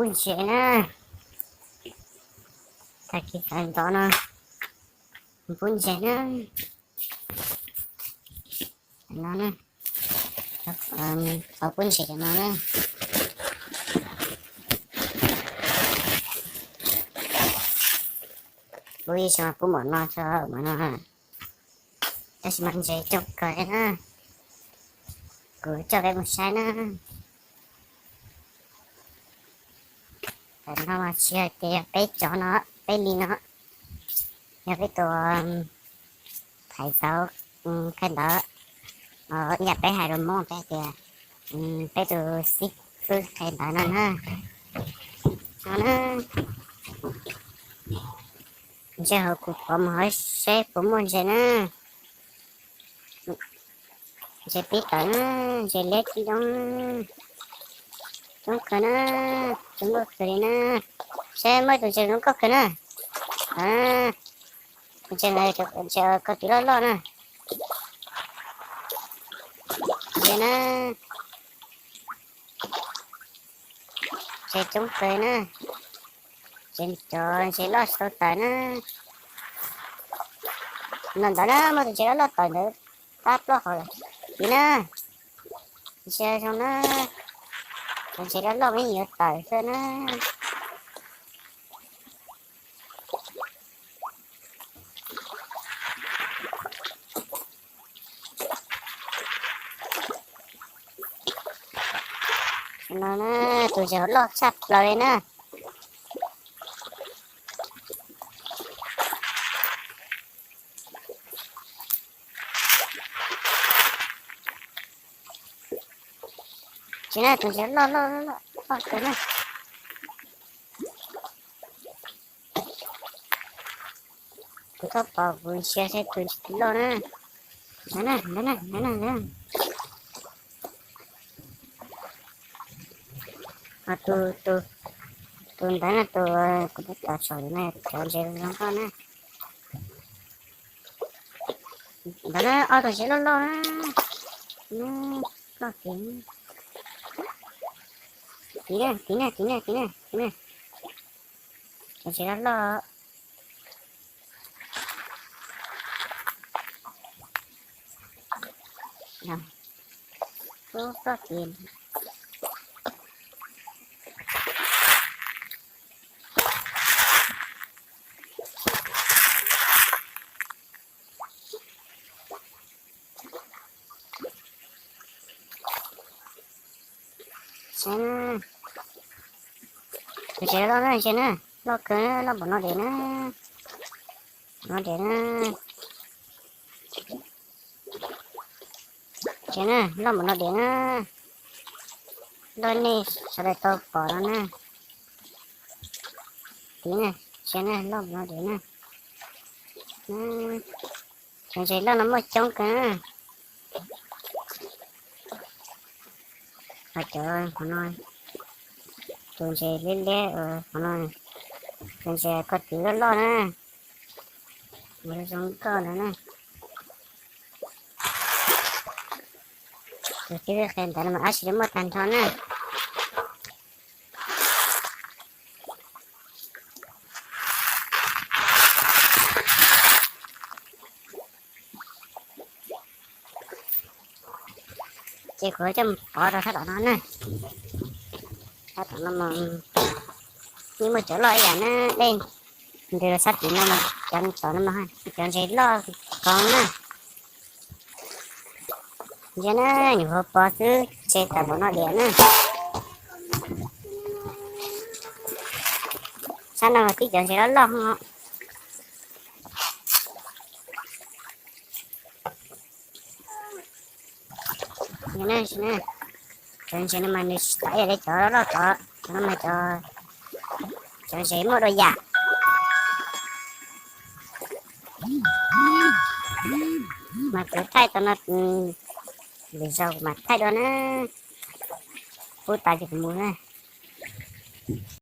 Ntses na, tag kis sawv ntxov no pub ntses na. No na, qhov pub ntses no na. Pub ib zaug pub npaum no tso, npaum no. Tab sis mas ntses coob kawg li na. Kuv coj peb mus saib na. Tam no mas tsis hais tias yog peb cov no, peb li no, yog peb tus thaiv xauv khai ntawv, ib yam peb hais rau Hmoob peb tias peb tus xib fwb khai ntawv no na. No na, ntses hauv kuv pov mus hauv seb puas muaj ntses na. Ntses pib tawm na, ntses liab coob, coob kawg na, coob nkauj kawg li na. Saib muaj ib tug ntses zoo nkauj kawg na. Tus ntses no ntses ko tw loj loj na. Ntses na, ntses coob kawg na. Ntses cov ntses loj tsis tau tawm na. No ntawd na, muaj tus ntses loj loj tawm ntawd, tab plaub hau lawm. Tiv na, ntsia zoo na, cov ntses loj loj mas yeej yuav tawm xwb na. No na, tus ntses loj tshaj plaws li na. Tsis na, tus ntses loj loj loj loj kawg na. Kuv txhob pom, kuv ntsia seb tus ntses loj na. Ntawd na, ntawd na, ntawd na, ntawd na. Tus, tus ntawd na, tus kuv tab tom saum no, cov ntses zoo nkauj na. Ntawd na, ob tug ntses loj loj na. Loj tiag. Tiv na, tiv na, tiv na, tiv na, tiv na. Cov ntses loj loj. Ub, loj tiag. Saib na, tus ntses loj na, ntses na, loj kawg na, loj npaum no diam na, no diam na. Ntses na, loj npaum no diam na, loj nej sawv daws tau pom no na. Tiv na, ntses na, loj npaum no diam na. Cov ntses loj no muaj coob kawg na. Ho cov qhov no, tus ntses liab liab, qhov no, tus ntses ko tw loj loj na. Mus zoo nkauj ntawd na. Tus xib fwb qhia ntawd no mas dab tsi li muaj tag nrho na. Ces kuv coj mus pov rau sab tom no na. Sab tom no mas yeej muaj cov loj ib yam na, dej ntws rau sab tim no mas cov tom no mas cov ntses loj koog na. Ntsia na, nyuam qhuav pov xwb ntses tawm npaum no diam na. Sab no mas tib cov ntses loj loj. Cov ntses no mas nws tsis tawm ib yam li cov loj tod, cov no mas cov ntses muaj dua yam. Mas kuv thaij tau no, lwm zaus kuv mam thaij dua na. Pub tas ces kuv mus na.